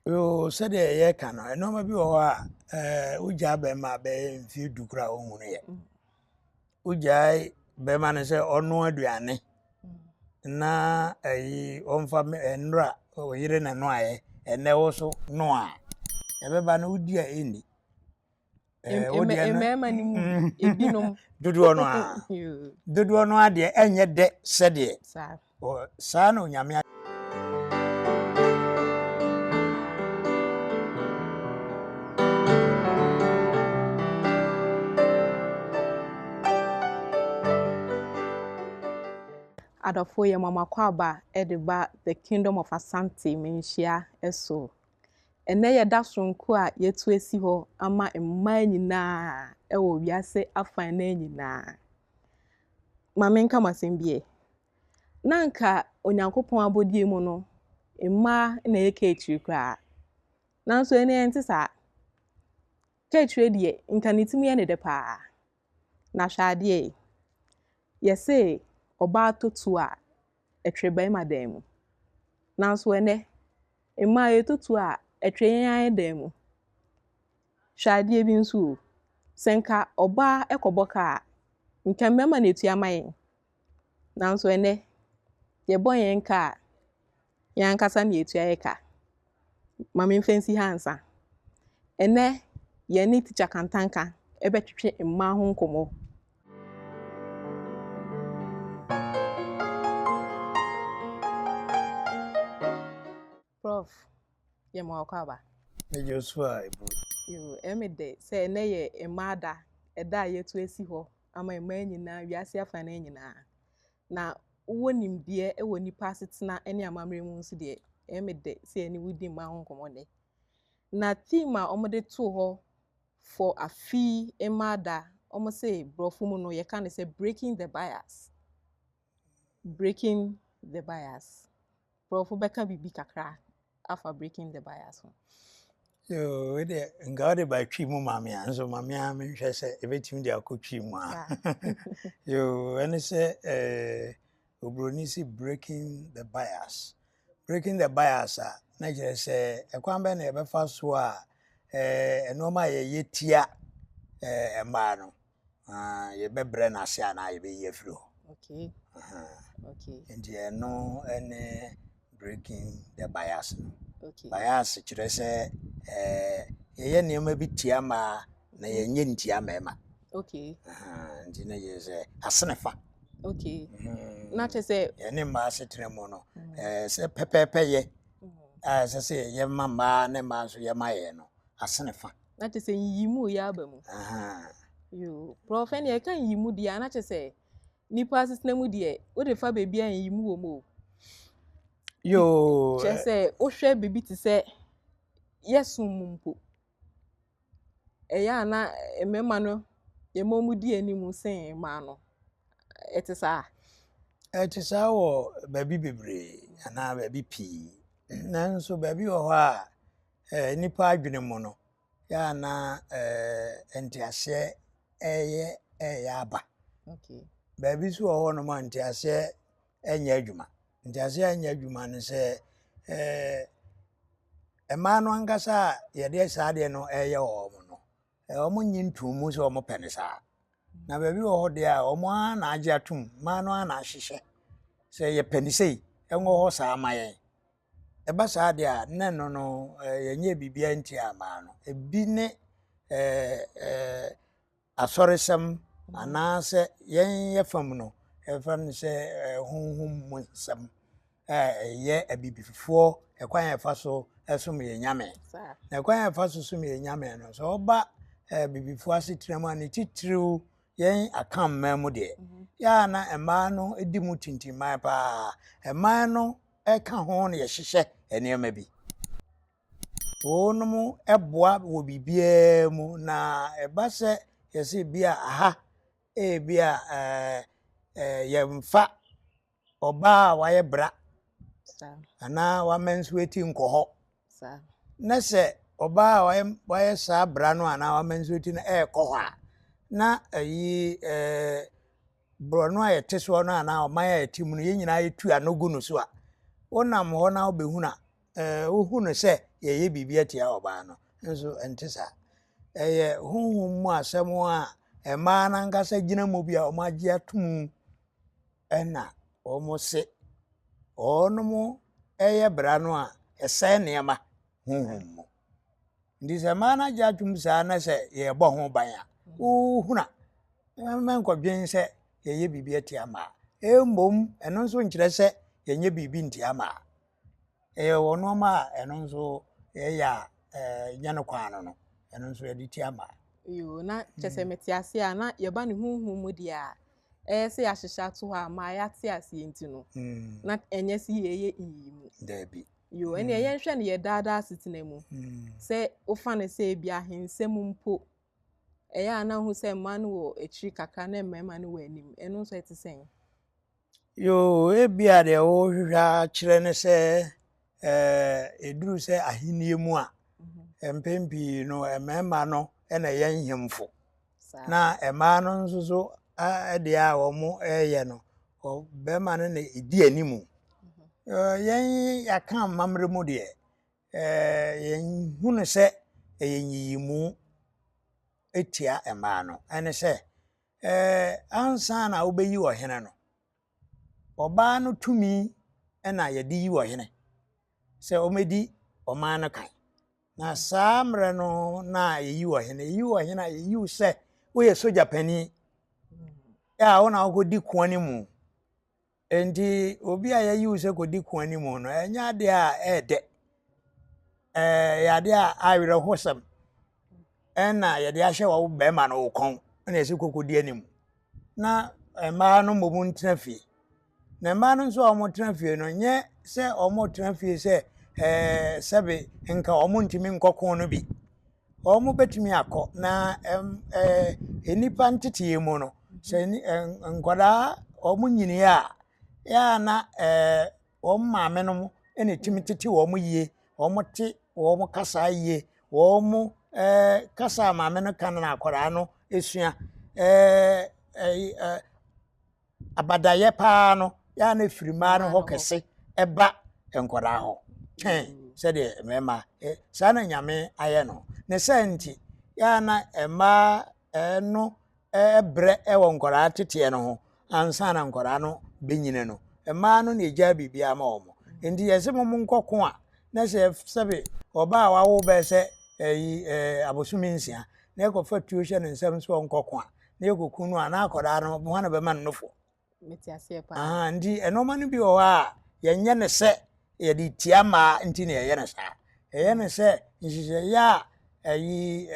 Yoo, sɛdeɛ yɛka no, nneɛma bi wɔ hɔ a wogyaa bɛrima a bɛyɛ mfeɛ 10 koraa a ɔnhunu yɛ. Wogyae bɛrima no sɛ ɔnoa aduane na ɛyi ɔmfa nnora ɔyere na noaeɛ, ɛnnɛ wo so noa a, ɛbɛba no wodi a ɛnni. Mmarima no mu ebinom. Dodoɔ no a dodoɔ no ara deɛ ɛnyɛ dɛ sɛdeɛ saa na Onyame. Adɔfo yɛ mo akwaaba de ba The Kingdom of Asante Manhyia so. Ɛnnɛ yɛ da soronko a yɛatu asi hɔ ama mmaa nyinaa wɔ wiase afanan nyinaa. Ma menka mo asɛm bi ɛ. Na anka Onyankopɔn abɔdeɛ mu no, mmaa na ɛyɛ kaakyire koraa. Nanso ɛnnɛ ɛnte saa. Kaakyire deɛ, nka ne tirim yɛ ne dɛ paa. Na hwɛ adeɛ yi, yɛse ɔbaa tɔ tuo a, ɛtwere barima dan mu. Nanso ɛnnɛ, mmaa yɛtɔ tuo a, ɛtwere yɛn ara yɛn dan mu. Hwɛ adeɛ bi nso o, sɛ nka ɔbaa kɔbɔ ka a, nka mmarima na ɛtua ma yɛn. Nanso ɛnnɛ, yɛbɔ yɛn ka a, yɛn ankasa na yɛtua yɛn ka. Ma memfa nsi ha ansa. Ɛnnɛ, yɛne Tikya Kantanka bɛtwetwe mmaa ho nkɔmmɔ. Prof, yɛma wo akwaaba. Megye wo so a, Ebu. Yoo, ɛyɛ me dɛ sɛ ɛnnɛ yɛ mmaa da, ɛda a yɛatu asi hɔ ama mmaa nyinaa, wiase afanan nyinaa. Na wowɔ nimdeɛ wɔ nnipa asetena ne amammerɛ mu nso deɛ, ɛyɛ me dɛ sɛ yɛne wo di mmaa ho nkɔmmɔ nnɛ. Na theme a wɔde too hɔ for afe yi mmaa da, wɔse borɔfo mu no yɛka no sɛ breaking the bias. Breaking the bias. Borɔfo bɛka biribi kakra afa breaking the bias ho. Yoo, wei deɛ nka wode ba twi mu ma me a nso ma me ara menhwɛ sɛ ɛbɛtumi de akɔ twi mu a. Yoo, ɛne sɛ eh, oburoni si breaking the bias. Breaking the bias a, na kyerɛ sɛ ɛkwan bɛn na yɛbɛfa so a eh, nneɛma a yɛyɛ tia eh, mmaa no, ah, yɛbɛbrɛ no ase anaa yɛbɛyi afiri hɔ. Okay. Okay. Nti ɛno ne breaking the bias no. Okay. Bias kyerɛ sɛ ɛɛ yɛyɛ nneɛma bi tia mmaa na yɛnyɛ ntia mmarima. Okay. Nti na yɛ sɛ asene fa. Okay. Na kyerɛ sɛ yɛne mmaa asetena mu no ɛɛ sɛ pɛpɛɛpɛ yɛ a ɛsɛ sɛ yɛyɛ ma mmaa ne mmaa nso yɛ ma yɛn no asene fa. Na kyerɛ sɛ nyiyimu yɛ aba mu. Yoo, prɔf ɛnna yɛka nyiyimu deɛ a na kyerɛ sɛ nipa asetena mu deɛ wode fa baabi a nyiyimu wɔ mu o. Yoo. Kyerɛ sɛ wohwɛ biribi te sɛ yɛsom mu mpo. Ɛyɛ a na mmarima no yɛma wɔn di anim sen mmaa no. Ɛte saa? Ɛte saa wɔ baabi bebree anaa baabi pii. Nanso baabi wɔ hɔ a nnipa adwene mu no, yɛ a na nteaseɛ ɛyɛ ɛyɛ aba. Okay. Baabi nso wɔ hɔnom a nteaseɛ nyɛ adwuma. Nteaseɛ a ɛnyɛ adwuma ne sɛ ɛɛ mmaa no ankasa a yɛde saa adeɛ no ɛreyɛ wɔn no, wɔn nnye ntom mu sɛ wɔpɛ no saa. Na baabi wɔ hɔ deɛ a wɔn ara na agye atom, mmaa no ara na ahyehyɛ sɛ yɛpɛ no sei, ɛnkɔ hɔ saa ma yɛn. Ɛba saa deɛ a, na ɛno no yɛnyɛ biribiara ntia mmaa no. Ebi ne ɛɛ ɛɛ asɔresɛm anaasɛ yɛn yɛ fam no, yɛfrɛ no sɛ honhom mu nsɛm a ɛyɛ abibifoɔ ɛkwan a yɛfa so som yɛn nyame. Na ɛkwan a yɛfa so som yɛn nyame no, sɛ ɔba abibifoɔ asetena mu a, ne titiriw yɛn Akan mmaa mu deɛ, yɛ a na mmaa no di mu tintimman paa. Mmaa no ka ho na yɛhyehyɛ nneɛma bi. Wɔnom boa wɔ biribiara mu na ɛba sɛ yɛsɛ bi a aha ebi a ɛɛ yɛmfa ɔbaa a wayɛ bra anaa wamenstruate nkɔ hɔ. Na sɛ ɔbaa a wayɛ wayɛ saa bra no anaa wamenstruate no ɛrekɔ hɔ a, na ayi ɛɛ borɔno a yɛte soɔ no anaa ɔman a yɛte mu no yɛn nyinaa yɛtu ano gu no so a, wonam hɔ na wobɛhunu a. wohu no sɛ yɛyɛ biribi atia ɔbaa no, nso ɛnte saa. Ɛyɛ honhom mu asɛm a mmaa no ankasa gyina mu bi a wɔagye atom na wɔse wɔnom yɛ bra no a ɛsɛe nneɛma honhom mu. Nti sɛ mmaa no agye atom saa na sɛ yɛrebɔ ho ban a, wohunu a, mɛnkɔdwen sɛ yɛyɛ biribi atia mmaa. Mmom ɛno nso nkyerɛ sɛ yɛnyɛ biribi ntia mmaa. Ɛyɛ wɔ nneɛma a ɛno nso yɛyɛ a ɛnyɛ no kwan no no, ɛno nso yɛde tia mmaa. Yoo, na kyerɛ sɛ mete ase a, na yɛba ne honhom mu deɛ a, ɛyɛ sɛ yɛahyehyɛ ato hɔ a ma yɛate aseɛ nti no, na ɛnyɛ sɛ yɛyɛ nyiyimu. Daabi. Yoo, ɛnneɛ yɛnhwɛ no yɛ daadaa asetena mu. Sɛ wofa no sɛ ebi ahensɛm mpo, ɛyɛ a na wohu sɛ mmaa no wɔ akyiri kakra na mmarima no wɔ anim. Ɛno nso ɛte sɛn? Yoo, ebia deɛ wohwehwɛ akyerɛ ne sɛ ɛduru sɛ ahennie mu a, mpɛn pii no mmarima no na ɛyɛ nhemfo. Na mmaa no nso so deɛ a wɔyɛ no, barima no na ɛdi anim. Yɛn yɛaka amammerɛ mu deɛ, yɛnhu no sɛ ɛyɛ nyiyimu tia mmaa no. Ɛne sɛ, ansa na wobɛyi ɔhene no, ɔbaa no tumi na yɛde yi ɔhene sɛ ɔmmɛdi ɔman no kan. Na saa mmerɛ no na yɛyi ɔhene. Yɛyi ɔhene a, yɛyi wo sɛ woyɛ sogya panin a wo na wokɔdi ko anim. Nti obi a yɛyi wo sɛ kɔdi ko anim no, ɛnyɛ adeɛ a ɛyɛ dɛ. Ɛyɛ adeɛ a awerɛhosɛm ɛna yɛde ahyɛ wo bɛrima no wo kɔn ɛna yɛsɛ kɔkɔdi anim. Na mmaa no mmom ntena fie. Na mmaa no nso a wɔtena fie no, nyɛ sɛ wɔtena fie sɛ sɛbe nka wɔn ntumi nkɔ ko no bi. Wɔn bɛtumi akɔ na nnipa nteteeɛ mu no, sɛ nkwadaa wɔn nyiniiɛ a, yɛ a na wɔn maame nom na ɛtumi tete wɔn yie, wɔn te wɔn kasa yie, wɔn kasa a maame no ka no na akwadaa no sua. Abadayɛ paa no, yɛ a na ɛfiri mmaa no hɔ kɛse ɛba nkwadaa hɔ kyɛn sɛdeɛ mmarima. Saa na Nyame ayɛ no. Ne saa nti, yɛ a na mmaa no brɛ wɔ nkwadaa teteɛ no ho ansa na nkwadaa no bɛnyini no. Mmaa no na ɛgyaa biribiara ma wɔn. Nti yɛsɛ mo nkɔ ko a, na sɛ sɛbe ɔbaa a wawo bɛyɛ sɛ abosome 6 na yɛkɔfa tuo hyɛ ne nsam sɛ ɔnkɔ ko a, na yɛkɔku no a, na akwadaa no hwan na bɛma no nofo? Nti nneɛma no bi wɔ hɔ a yɛnyɛ no sɛ yɛde tia mmaa nti na yɛyɛ no saa. Yɛyɛ no sɛ nhyehyɛeɛ a ɛyi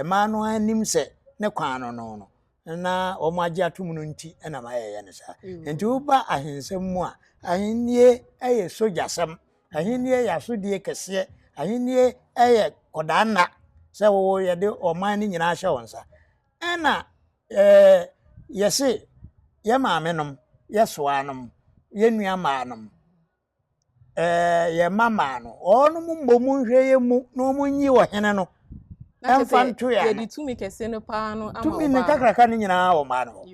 mmaa no anim sɛ ne kwan no no no na wɔn agye atom no nti na ma yɛyɛ no saa. Nti woba ahensɛm mu a, ahennie yɛ sogyasɛm, ahennie yɛ asodie kɛseɛ, ahennie yɛ kɔdaa nna sɛ wɔwɔ yɛde ɔman no nyinaa hyɛ wɔn nsa. Ɛna yɛse yɛ maame nom, yɛ soa nom, yɛ nua mmaa nom, yɛ mma mmaa no, wɔnom mmom nhwɛ yɛ mu na wɔn nyi ɔhene no ɛmfa nto yɛ ano. Yɛde tumi kɛse no paa no ama Tumi no kakraka no nyinaa wɔ mmaa no hɔ.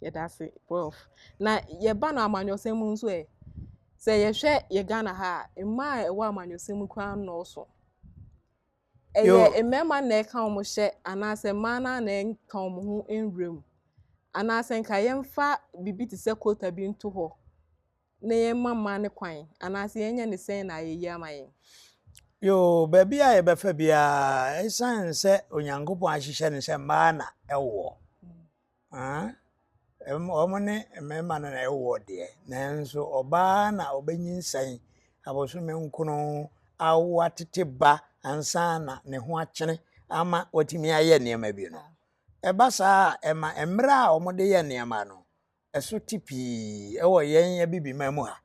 Yɛda ase, Prof. Na yɛba no amanyɔsɛm mu nso ɛ, sɛ yɛhwɛ yɛ Ghana ha a, mmaa a ɛwɔ amanyɔsɛm mu koraa nnɔɔso. Ɛyɛ mmarima na ɛka wɔn hyɛ anaasɛ mmaa no na ɛnka wɔn ho nwura mu? Anaasɛ nka yɛmfa biribi te sɛ quota bi nto hɔ na yɛmma mmaa no kwan anaasɛ yɛnyɛ ne sɛn na ayɛ yie ama yɛn? Yoo, baabi a yɛbɛfa biara, ɛsiane sɛ Onyankopɔn ahyehyɛ no sɛ mmaa na ɛwoɔ. Wɔn ne mmarima no na ɛwoɔ deɛ, nanso ɔbaa na ɔbɛnyinsɛn abosome 9 awo atete ba ansa na ne ho akyene ama watumi ayɛ nneɛma bi no. Ɛba saa a, ɛma mmerɛ a wɔde yɛ nneɛma no, ɛso te pii ɛwɔ yɛn Abibiman mu ha.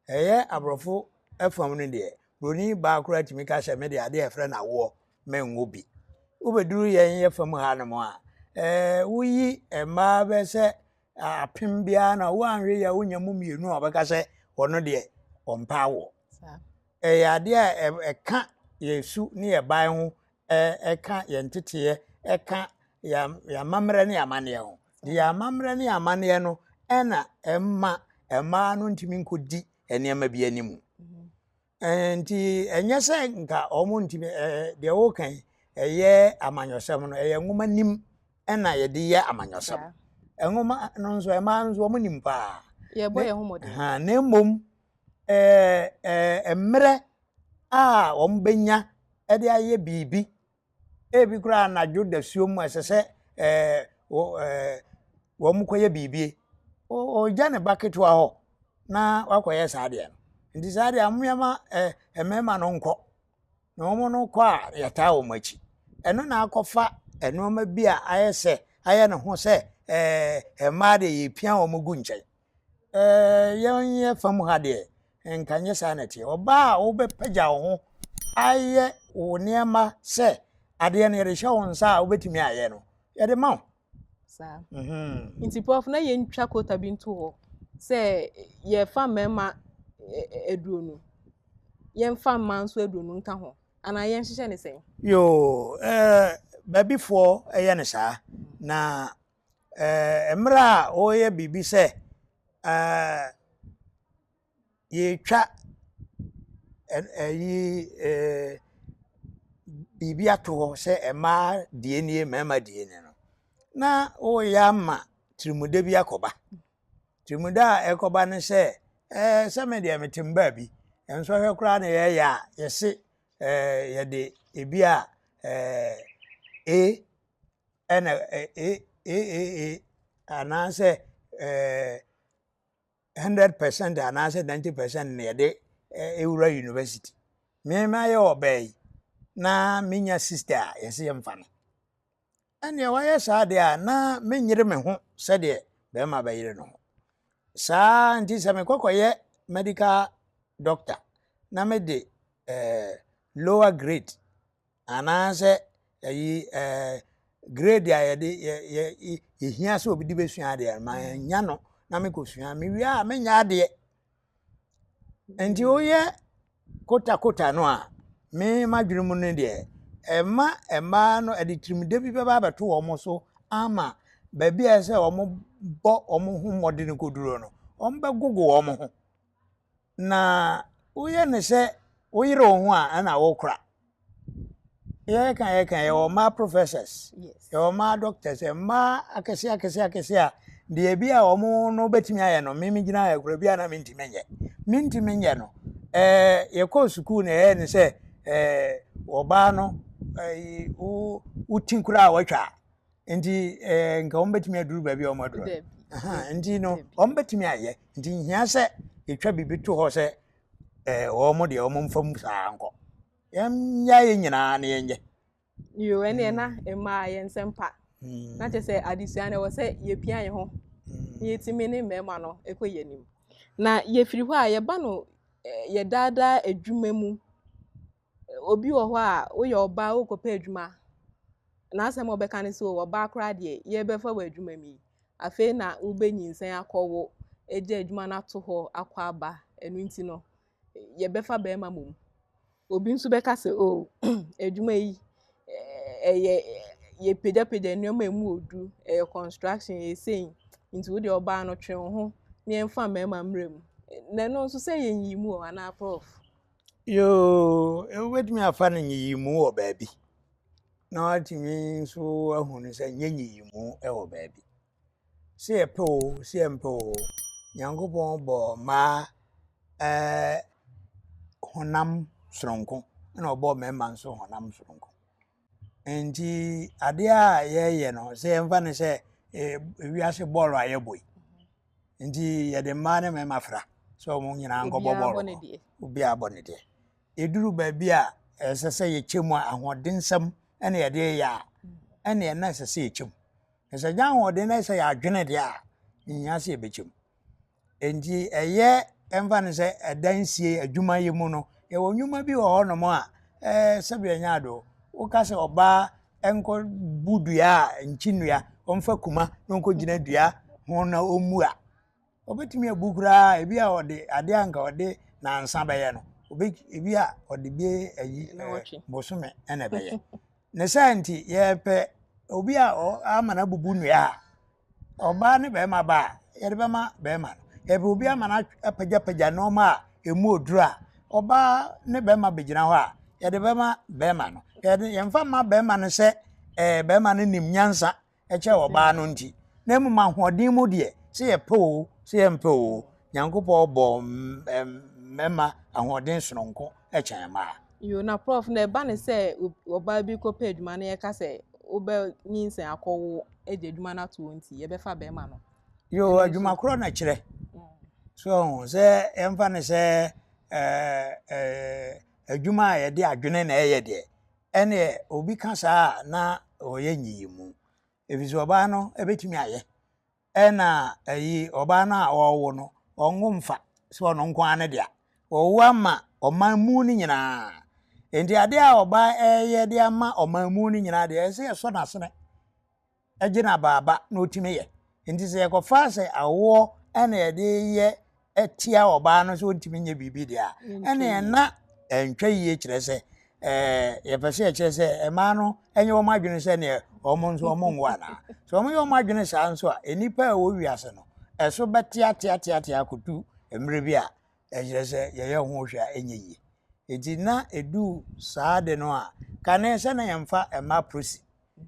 Ɛyɛ aborɔfo fam no deɛ, buroni baa koraa tumi ka sɛ me deɛ adeɛ a yɛfrɛ no awoɔ menwo bi. Wobɛduru yɛn yɛ fam ha nom a, woyi mmaa bɛyɛ sɛ 1000 biara na woanhwɛ yie a wonya mu 2 a wɔbɛka sɛ ɔno deɛ ɔmpɛ awoɔ. Ɛyɛ adeɛ a ɛka yɛn su ne yɛn ban ho, ɛka yɛn nteteeɛ, ɛka yɛn amammerɛ ne yɛn amanneɛ ho. Nti yɛn amammerɛ ne yɛn amanneɛ no ɛna ɛma mmaa no ntumi nkɔdi nneɛma bi anim. Nti ɛnyɛ sɛ nka wɔn ntumi ɛɛ deɛ wɔreka yi ɛyɛ amanyɔsɛm no ɛyɛ nwoma nim ɛna yɛde yɛ amanyɔsɛm. Nwoma no nso mmaa nso wɔn nim paa. Yɛbɔ yɛn ho mmɔden. Na mmom ɛɛ ɛɛ mmerɛ a wɔn bɛnya ɛde ayɛ biribi ebi koraa anadwo dasuo mu ɛsɛ sɛ ɛɛ wɔ ɛɛ wɔn kɔyɛ biribi ɔgya ne ba ketewa hɔ na wakɔyɛ saa adeɛ no nti saa adeɛ mmarima ɛɛ mmarima no nkɔ na wɔn no kɔ a yɛtaa wɔn akyi ɛno na akɔfa nneɛma bi a ayɛ sɛ ayɛ ne ho sɛ ɛɛ mmaa deɛ yɛpia wɔn gu nkyɛn ɛɛ yɛn yɛ fam ha deɛ nka nyɛ saa na ɛteɛ ɔbaa a wobɛpagya wo ho ayɛ wo nneɛma sɛ adeɛ no yɛde hyɛ wo nsa a wobɛtumi ayɛ no yɛde ma wo. Saa. Nti Prof na yɛntwa quota bi nto hɔ sɛ yɛfa mmarima 20, yɛmfa mmaa nso 20 nka ho anaa yɛnhyehyɛ ne sɛn? Yoo, ɛɛ baabifoɔ ɛyɛ ne saa na ɛɛ mmerɛ a wɔreyɛ biribi sɛ ɛɛ yɛretwa ɛyi ɛɛ biribi ato hɔ sɛ mmaa deɛ nie mmarima deɛ nie no na wɔreyɛ ama tirimude bi akɔba. Tirimude a ɛkɔba ne sɛ ɛɛ sɛ me deɛ mete baabi nsɔhwɛ koraa na yɛreyɛ a yɛse ɛɛ yɛde ebi a ɛɛ A ɛna A AAA anaasɛ ɛɛ 100% anaasɛ 90% na yɛde ewura university. Me mayɛ ɔbaa yi na menya 60 a yɛse yɛmfa no. Ɛnneɛ wayɛ saa deɛ a na menyere me ho sɛdeɛ bɛrima bɛyere ne ho. Saa nti sɛ mekɔkɔyɛ medical doctor na mede ɛɛ lower grade anaasɛ ɛyi ɛɛ grade a yɛde yɛ yɛ yɛhia sɛ obi de bɛsua adeɛ no manya no na mekɔsua mewie a menya adeɛ. Nti woyɛ quota quota no a me m'adwene mu no deɛ ɛma mmaa no ɛde tirimde bi bɛba abɛto wɔn so ama baabi a ɛsɛ sɛ wɔn bɔ wɔn ho mmɔden kɔduro no wɔn bɛgogo wɔn ho. Na woyɛ ne sɛ woyere wo ho a ɛna wokora. Yɛka yɛka yɛwɔ mmaa professors, yɛwɔ mmaa doctors, mmaa akɛse akɛse akɛse a deɛ bi a wɔn no bɛtumi ayɛ no me gyina ha kura bi a na mentumi nyɛ. Mentumi nyɛ no ɛɛ yɛkɔɔ sukuu na yɛyɛ ne sɛ ɛɛ ɔbaa no ɛyi wo wo ti koraa a watwa nti ɛɛ nka wɔn bɛtumi aduru baabi a wɔn aduru. Nti no wɔn bɛtumi ayɛ nti nhia sɛ yɛtwa biribi to hɔ sɛ ɛɛ wɔn deɛ wɔn mfa mu saa nkɔ. Yɛnyɛ yɛn nyinaa na yɛnyɛ. Yo, ɛnneɛ na mmaa yɛn nsɛm pa. Na kyerɛ sɛ adesua no ɛwɔ sɛ yɛpia yɛn ho na yɛtumi ne mmarima no kɔ yɛn anim. Na yɛfiri hɔ a yɛba no yɛdaadaa adwuma mu. Obi wɔ hɔ a woyɛ ɔbaa wokɔpɛ adwuma n'asɛm a ɔbɛka ne sɛ ɔbaa koraa deɛ yɛbɛfa wɔ adwuma mu yi afei na wobɛnyinsɛn akɔwo agya adwuma no ato hɔ akɔ aba ɛno nti no yɛbɛfa bɛrima mmom. Obi nso bɛka sɛ o adwuma yi ɛyɛ yɛpagyapagya nneɛma a emu wɔ duru ɛyɛ construction ɛyɛ sei nti wo deɛ ɔbaa no twe wo ho na yɛmfa mmarima mmerɛ mu. Na ɛno nso sɛ yɛ nyiyimu wɔ anaa Prof? Yoo, wobɛtumi afa no nyiyimu wɔ baabi na watumi nso ahu no sɛ nyɛ nyiyimu wɔ baabi. Sɛ yɛpɛ o, sɛ yɛmpɛ o, Nyankopɔn bɔɔ mmaa ɛɛ honam soronko ɛna ɔbɔɔ mmarima nso honam soronko. Nti adeɛ a yɛreyɛ no sɛ yɛmfa no sɛ ewiase bɔɔlo a yɛbɔ yi nti yɛde mmaa ne mmarima fra sɛ wɔn nyinaa nkɔbɔ bɔɔlo no obiara bɔ ne deɛ. Ɛduru baabi a ɛsɛ sɛ yɛkyɛ mu a ahoɔdensɛm ɛna yɛde yɛ a ɛna ɛna ɛsɛ sɛ yɛkyɛ mu. Sɛ nyɛ ahoɔden na ɛsɛ yɛ adwene deɛ a nhia sɛ yɛbɛkyɛ mu. Nti ɛyɛ ɛmfa no sɛ ɛdansie adwumayɛ mu no yɛwɔ nnwuma bi wɔ hɔnom a ɛɛ sɛbi ɛnyɛ ado woka sɛ ɔbaa nkɔ bu dua a nkyi nnua ɔmfa kuma na ɔnkɔgyina dua ho na ɔmmu a ɔbɛtumi abu koraa ebi a ɔde adeɛ a nka ɔde nansa bɛyɛ no ebi a ɔde bi ayi ɛɛ bosome ɛna ɛbɛyɛ. Ne saa nti yɛpɛ obi a ama no abubu nnua a ɔbaa ne bɛrima ba a yɛde bɛma bɛrima no. Yɛpɛ obi ama no apagyapagya nneɛma a emu oduru a ɔbaa ne bɛrima bɛgyina hɔ a, yɛde bɛma bɛrima no. Yɛde yɛmfa mma bɛrima no sɛ ɛɛ bɛrima no nim nyansa kyɛn ɔbaa no nti, na mmom ahoɔden mu deɛ, sɛ yɛpɛ oo, sɛ yɛmpɛ oo, Nyankopɔn bɔɔ mmarima ahoɔden sononko kyɛn mmaa. Yo, na prof, na ɛba ne sɛ ɔbaa bi kɔpɛ adwuma na yɛka sɛ wobɛnyinsɛn akɔwo agya adwuma no ato hɔ nti, yɛbɛfa bɛrima no. Yo, adwuma korɔ na kyerɛ. So sɛ yɛmfa no sɛ ɛɛ adwuma a yɛde adwene na ɛyɛ deɛ, ɛneɛ obi ka saa a na ɔyɛ nyiyimu. Ɛfiri sɛ ɔbaa no bɛtumi ayɛ. Ɛna ɛyi ɔbaa no a ɔrewo no, ɔnwo mfa sɛ ɔno nko ara ne dea. Ɔwo ama ɔman mu no nyinaa. Nti adeɛ a ɔbaa ɛreyɛ de ama ɔman mu no nyinaa deɛ, ɛsɛ sɛ yɛsɔ n'asene gye no abaaba na ɔtumi yɛ. Nti sɛ yɛkɔfa sɛ awoɔ ɛna yɛde yɛ tia ɔbaa no sɛ ɔntumi nyɛ biribi deɛ a, ɛne na ɛntwa yie. Kyerɛ sɛ yɛpɛ sɛ yɛkyerɛ sɛ mmaa no ɛnyɛ wɔn adwene sɛ neɛ wɔn nso wɔn nwo anaa. Sɛ wɔn yɛ wɔn adwene saa nso a, nnipa a ɛwɔ wiase no ɛso bɛteateateatea akɔdu mmerɛ bi a ɛkyerɛ sɛ yɛyɛ ho hwɛ a ɛnyɛ yie. Eti na edu saa de no a, kane sɛ na yɛmfa mmaa polisi,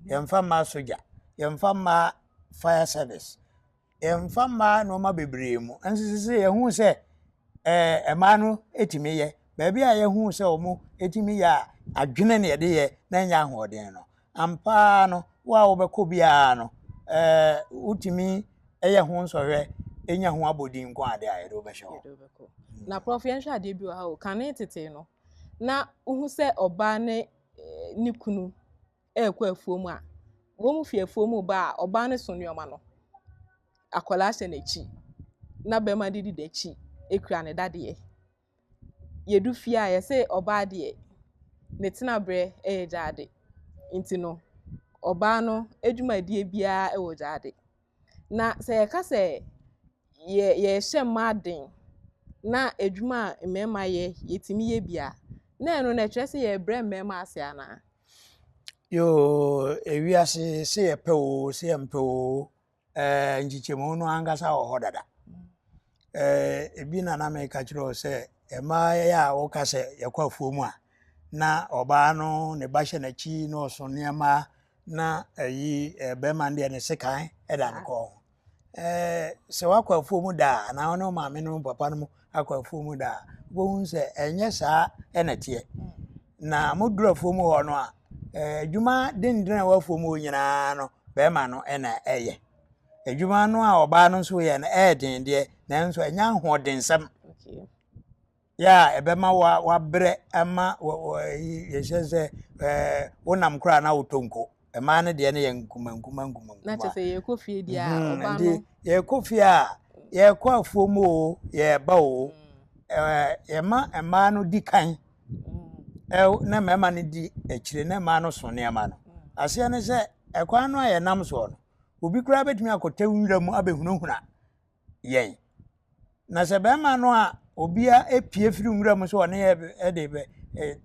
yɛmfa mmaa sogya, yɛmfa mmaa fire service, yɛmfa mmaa nneɛma bebree mu. Nso sisi yɛhu sɛ mmaa no etumi yɛ baabi a yɛhu sɛ wɔn etumi yɛ a, adwene na yɛde yɛ na ɛnyɛ ahoɔden no. Ampaa no, wo a wobɛkɔ biara no, wotumi ɛyɛ ho nsɔhwɛ, enya ho abɔdin nko ade a, yɛde wobɛhyɛ hɔ. Na prof, yɛnhwɛ adeɛ bi wɔ ha o. Kane tete no, na wohu sɛ ɔbaa ne ne kunu ɛrekɔ afuom a, wɔn mu fi afuom ba a, ɔbaa no so nneɛma no, akwadaa hyɛ n'akyi na bɛrima de di n'akyi ekura ne dadeɛ. Yɛdu fie a, yɛsɛ ɔbaa deɛ ne tenaberɛ ɛyɛ gyaade, nti no ɔbaa no adwumadie biara ɛwɔ gyaade. Na sɛ yɛka sɛ yɛ yɛhyɛ mmaa den na adwuma a mmarima yɛ yɛtumi yɛ bi a, na ɛno no ɛkyerɛ sɛ yɛrebrɛ mmarima ase anaa? Yoo, ewiase, sɛ yɛpɛ o, sɛ yɛmpɛ o, nkyekyɛmu no ankasa wɔ hɔ dada. Ebi na na meka kyerɛ wo sɛ mmaa yɛ a wɔka sɛ yɛkɔ afuo mu a, na ɔbaa no ne ba hyɛ n'akyi na ɔso nneɛma, na ɛyi bɛrima no deɛ ne sekan ɛda ne kɔn ho. Sɛ wakɔ afuo mu da a, anaa wo ne wo maame no papa no mu akɔ afuo mu da a, wobɛhu sɛ ɛnyɛ saa ɛna teɛ. Na moduru afuo mu hɔ no a, adwuma denden a ɛwɔ afuo mu hɔ nyinaa no, bɛrima no ɛna ɛyɛ. Adwuma no a ɔbaa no nso yɛ no, ɛyɛ den deɛ, nanso ɛnyɛ ahoɔdensɛm yɛ a ɛbɛma wa wabrɛ ama wɔ wɔ yɛhyɛ sɛ wonam koraa na wotɔ nko. Mmaa no deɛ no yɛ nkuma nkuma nkuma. Na kyerɛ sɛ yɛkɔ fie deɛ a, ɔbaa nti no yɛkɔ fie a, yɛkɔ afuo mu o, yɛba o, yɛma mmaa no di kan na mmarima no di akyire na mmaa no so nneɛma no. Aseɛ ne sɛ ɛkwan no a yɛnam soɔ no, obi koraa bɛtumi akɔtɛ nwura mu abɛhunahuna yɛn. Na sɛ bɛrima no a obia epie firi nwura mu sɛ ɔne yɛ ɛde bɛ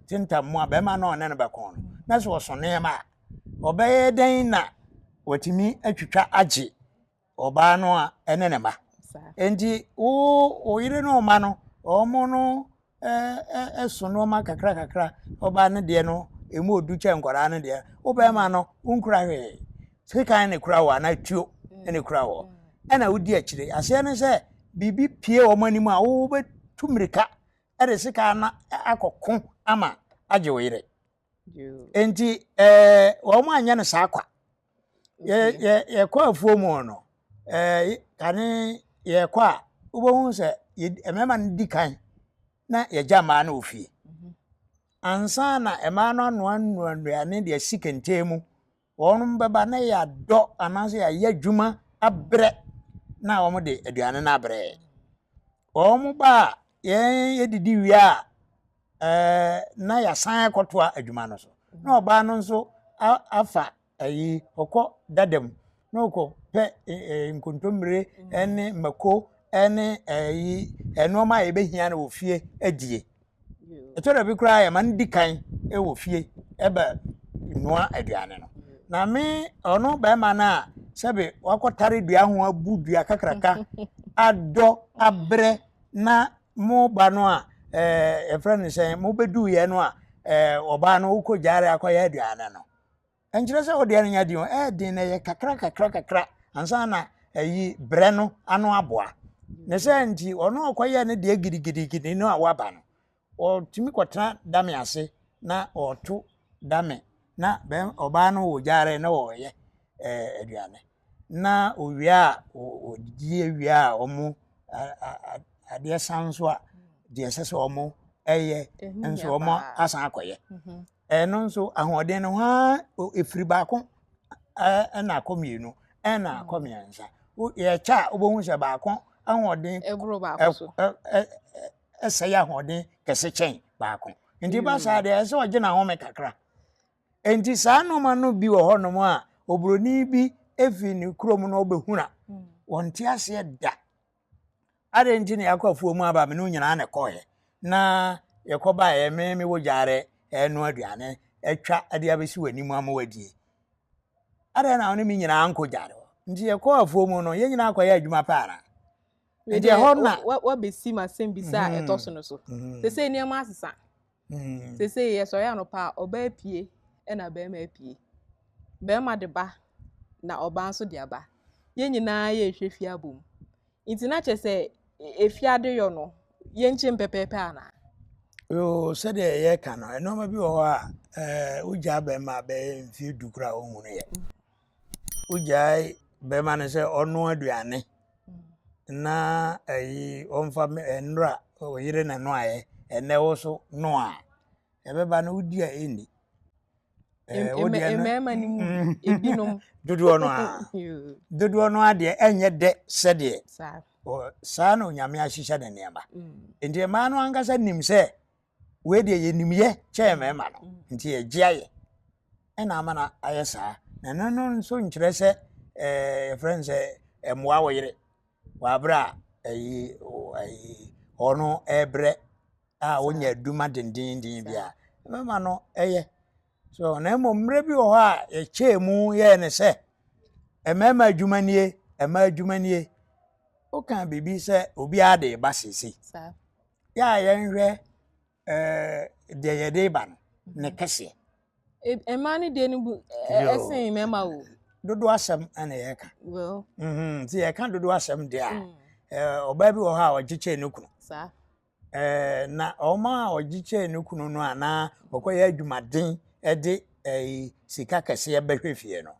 tentam mu a, bɛrima no a ɔne no bɛko no, na sɛ ɔso nneɛma a, ɔbɛyɛ dɛn na watumi atwitwa agye ɔbaa no a ɛne ne mma? Nti wo yere ne ɔma no, wɔn no ɛso nneɛma kakra kakra. Ɔbaa no deɛ no emu odu kyɛn nkwadaa no deɛ. Wo bɛrima no wonkura hwee, sekan ne kura wɔ anaa tuo ne kura wɔ, ɛna wodi akyire. Aseɛ ne sɛ biribi pie wɔn anim a, wobɛtu mmirika ɛde sekan no akɔko ama agye wo yere. Nti wɔn anyɛ no saa kwa. Yɛ yɛ yɛkɔ afuo mu no, kane yɛkɔ a, wobɛhu sɛ mmarima no di kan na yɛgya mmaa no wɔ fie ansa na mmaa no anoa nnoa nnuane de asi kɛntɛn mu. Wɔn bɛba na yɛadɔ anaasɛ yɛayɛ adwuma abrɛ na wɔn de aduane no abrɛ wɔn. Ba a, yɛn yɛdidi wie a, na yɛasan akɔtoa adwuma no so, na ɔbaa no nso afa ayi ɔkɔ dada mu na ɔkɔ pɛ nkontommire ne mako ne ayi nneɛma a yɛbɛhia no wɔ fie adie. Ɛtɔ da bi koraa yɛma no di kan wɔ fie ɛbɛ noa aduane no. Na me ɔno bɛrima no a sɛbe wakɔtare dua ho abu dua kakraka adɔ abrɛ na mo ba no a ɛɛ yɛfrɛ no sɛn, mobɛduiɛ no a, ɛɛ ɔbaa no wokɔ gyaare akɔyɛ aduane no, ɛnkyerɛ sɛ wodeɛ no nyɛ den o, ɛyɛ den na ɛyɛ kakra kakra kakra ansa na ɛyi brɛ no ano aboa. Ne sɛ nti ɔno ɔkɔyɛ ne deɛ gidigidigidi no a waba no, ɔtumi kɔtena dame ase na ɔto dame na bɛn ɔbaa no wɔ gyaare na ɔreyɛ ɛɛ aduane. Na owie a wɔdidi awie a wɔn adeɛ san nso a deɛ ɛsɛ sɛ wɔn ɛyɛ nso wɔn asan akɔyɛ. Ɛno nso ahoɔden no hɔ ɛfiri baako ɛna akɔ mmienu ɛna akɔ mmiɛnsa. Yɛkyɛ a wobɛhu sɛ baako ahoɔden ɛsɛe ahoɔden kɛse kyɛn baako. Nti ba saa deɛ ɛsɛ ɔgye n'ahome kakra. Nti saa nneɛma no bi wɔ hɔnom a oburoni bi efi ne kurom na ɔbɛhuna wɔnte aseɛ da. Adɛn nti na yɛakɔ afuo mu aba me ne wo nyinaa na ɛkɔɔɛ na yɛkɔbaeɛ me mewɔ gyaare ɛnoa aduane atwa de abɛsi w'anim ama wadie. Adɛn na wo ne me nyinaa nkɔ gyaare hɔ? Nti yɛkɔɔ afuo mu no yɛn nyinaa kɔyɛ adwuma pɛ anaa? Nti ɛhɔ na wabɛsi m'asɛm bisa a ɛtɔ so no so. Sesei nneɛma asesa. Sesei yɛsɔre anɔpa a ɔbaa pie ɛna bɛrima apue. Bɛrima de ba na ɔbaa nso de aba. Yɛn nyinaa yɛrehwɛ fie abom. Nti na kyerɛ sɛ efie adeyɔ no yɛnkyɛ pɛpɛɛpɛ anaa? Yoo, sɛdeɛ yɛreka no, nneɛma bi wɔ hɔ a ɛɛ wogyaa bɛrima bɛyɛ mfeɛ 10 koraa a ɔnhunu yɛ. Wogyae bɛrima no sɛ ɔnoa aduane na ɛyi ɔmfa nnora ɔyere na noaeɛ ɛnɛ wo so noa a ɛbɛba no wodi a ɛnni. Mmarima no mu ebinom. Dodoɔ no a dodoɔ no adeɛ ɛnyɛ dɛ sɛdeɛ saa na Onyame ahyehyɛ ne nneɛma. Nti mmaa no ankasa nim sɛ wei deɛ yɛnim yɛ kyɛn mmarima no nti yɛgye ayɛ ɛna ama no ayɛ saa. Na ɛno no nso nkyerɛ sɛ yɛfrɛ no sɛ ɛmmoa wo yere wɔ abere a ɛyi ɛyi ɔno ɛrebrɛ a wonya adwuma dendenden bi a mmarima no ɛyɛ. So na mmom mmerɛ bi wɔ hɔ a yɛkyɛɛ mu yɛɛ ne sɛ mmarima adwuma nie, mmaa adwuma nie. Woka biribi sɛ obiara de ba seesei. Yɛ a yɛnhwɛ deɛ yɛde ba no ne kɛseɛ. Mmaa no deɛ no bu ɛsen mmarima o. Dodoɔ asɛm ɛna yɛka. Nti yɛka dodoɔ asɛm deɛ a ɔbaa bi wɔ hɔ a ɔgye kyɛn ne kunu. Na ɔmo a ɔgye kyɛn ne kunu no anaa ɔkɔyɛ adwumaden ɛde ɛyi sika kɛseɛ bɛhwɛ fie no.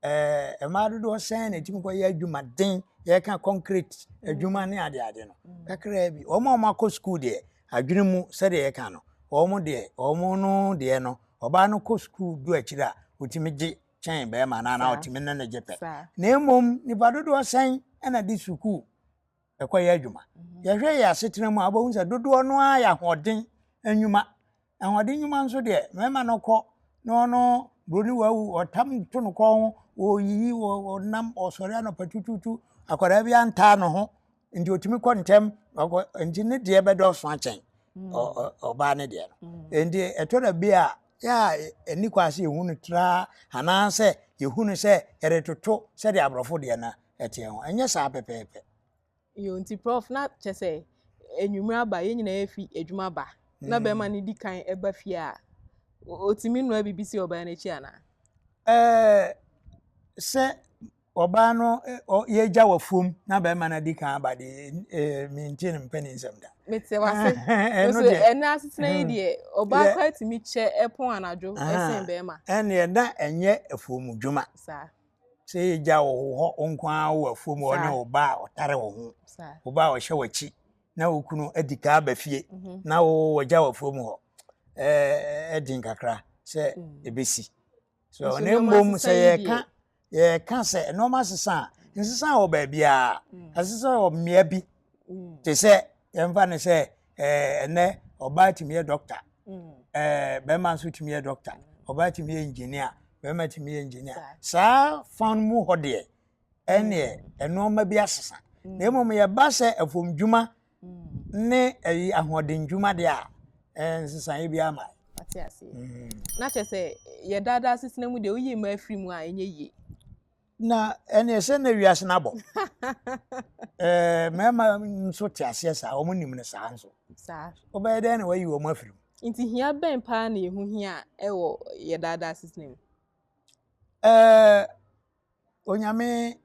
Mmaa dodoɔ sɛn na ɛtumi kɔyɛ adwumaden yɛka concrete adwuma ne adeade no kakraa bi. Wɔn a wɔakɔ sukuu deɛ adwene mu sɛdeɛ yɛka no wɔn deɛ wɔn no deɛ no ɔbaa no kɔ sukuu du akyire a otumi gye kyɛn bɛrima no anaa ɔtumi ne no gye pɛ. Na mmom nipa dodoɔ sɛn ɛna de sukuu ɛkɔyɛ adwuma. Yɛhwɛ yɛ asetena mu a wobɛhu sɛ dodoɔ no ara yɛ ahoɔden nnwuma. Ahoɔden nnwuma nso deɛ mmarima no kɔ na ɔno buroni wawu ɔtam to no kɔn ho wɔyiyi ɔnam ɔsɔre anɔpa tututu akwadaa bi antaa ne ho nti otumi kɔ ntɛm ɔkɔ nti ne deɛ bɛdɔɔso akyɛn ɔbaa ne deɛ no. Nti ɛtɔ da bi a yɛ a ɛni kwan sɛ yɛhu no traa anaasɛ yɛhu no sɛ yɛde sɛdeɛ aborɔfo deɛ no ɛteɛ ho ɛnyɛ saa pɛpɛɛpɛ. Yo, nti Prof, na kyerɛ sɛ enwumere aba yɛn nyinaa yɛfi adwuma ba na bɛrima no di kan ɛba fie a otumi noa biribi si ɔbaa n'akyi anaa? Sɛ ɔbaa no yɛgya wɔ fam na bɛrima no adi kan aba deɛ mente ne mpɛ ne nsɛm da. Mete wase. Ɛno deɛ ɛnɛ asetena yi deɛ ɔbaa koraa tumi kyɛ ɛpɔn anadwo ɛsen bɛrima. Ɛneɛ na ɛnyɛ afuom dwuma. Sɛ yɛgya wɔ hɔ nko ara wɔ afuom hɔ ne wo ba a ɔtare wo ho, wo ba a ɔhyɛ w'akyi na wo kunu adi kan aba fie na wo wɔgya wɔ afuom hɔ ɛden kakra sɛ ɛbɛsi. So na mmom sɛ yɛka yɛka sɛ nneɛma sesa a nsesa wɔ baabiara ɛsesa wɔ mmea bi te sɛ yɛmfa no sɛ ɛnɛ ɔbaa tumi yɛ doctor, bɛrima nso tumi yɛ doctor, ɔbaa tumi yɛ engineer, bɛrima tumi yɛ engineer. Saa fan mu hɔ deɛ ɛneɛ nneɛma bi asesa. Na mmom yɛba sɛ afuomdwuma ne ɛyi ahoɔden dwuma deɛ a nsesaeɛ bi ama. Ate ase. Na kyerɛ sɛ yɛdaadaa asetena mu deɛ woyi mmaa afiri mu a ɛnyɛ yie. Na ɛneɛ sɛ na wiase no abɔ. Mmarima nso te aseɛ saa, wɔn nim no saa nso. Saa. Wobɛyɛ dɛn na wayi wɔn afiri mu? Nti hia bɛn paa na ɛho hia wɔ yɛ daadaa asetena mu? Ɛɛ, Onyame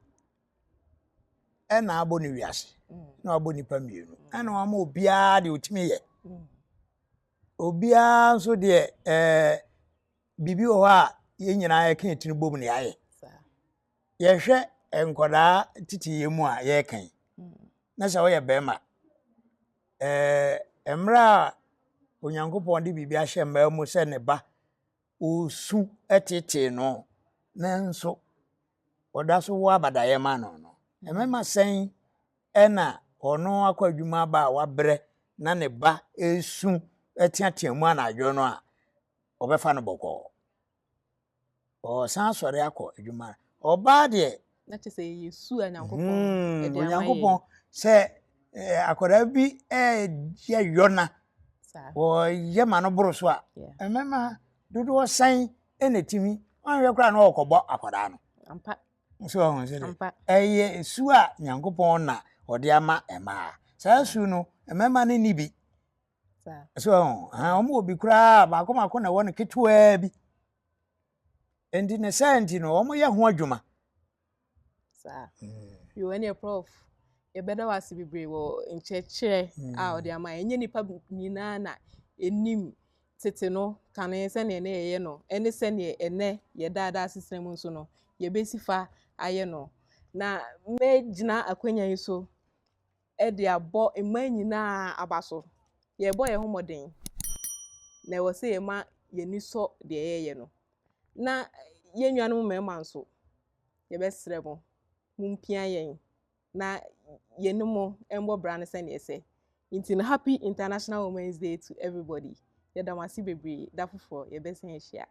ɛna abɔ ne wiase na wabɔ nipa mmienu ɛna wama obiara deɛ ɔtumi yɛ. Obiara nso deɛ, biribi wɔ hɔ a yɛn nyinaa yɛka yɛn tiri bom na yɛayɛ. Yɛhwɛ nkwadaa tete yɛ mu a yɛreka yi, na sɛ woyɛ bɛrima, mmerɛ a Onyankopɔn de biribi ahyɛ mmaa mu sɛ ne ba ɔresu tetee no, nanso ɔda so wɔ abadaeɛ ma no no, mmarima sɛn ɛna ɔno akɔ adwuma aba a wabrɛ na ne ba esu teatea mu anadwo no a ɔbɛfa no bɔkɔɔ? Ɔsan sɔre akɔ adwuma. Ɔbaa deɛ, Na kyerɛ sɛ yɛyɛ su a Nyankopɔn ɛde ama yɛn. Onyankopɔn sɛ akwadaa bi ɛyɛ yɔna, wɔyɛ ma no boro so a, mmarima dodoɔ sɛn ɛna timi wɔnhwɛ koraa na ɔkɔbɔ akwadaa no? Nso ɔho sɛ de ɛyɛ su a Nyankopɔn na ɔde ama mmaa. Saa su no, mmarima no ni bi. So ɔho ha, wɔn wɔ bi koraa baako baako na ɛwɔ no ketewaa bi. Nti ne sɛ nti no, wɔn yɛ ho adwuma. Saa. Yo, ɛneɛ Prof, yɛbɛda wo ase bebree wɔ nkyerɛkyerɛ a ɔde ama yɛn. Ɛnyɛ nipa nyinaa na ɛnim tete no kane sɛneɛ ne yɛyɛ no ɛne sɛneɛ ɛnɛ yɛdaadaa asetena mu nso no yɛbɛsi fa ayɛ no. Na mɛgyina akonnwa yi so ɛde abɔ mmaa nyinaa aba so. Yɛrebɔ yɛn ho mmɔden na ɛwɔ sɛ yɛma yɛni sɔ deɛ yɛyɛ no. Na yɛn nuanom mmarima nso, yɛbɛsrɛ mo, mompia yɛn na yɛne mo mmɔ bra no sɛneɛ ɛsɛ. Nti no, happy International Women's Day to everybody. Yɛda mo ase bebree. Da foforɔ yɛbɛsan ahyia.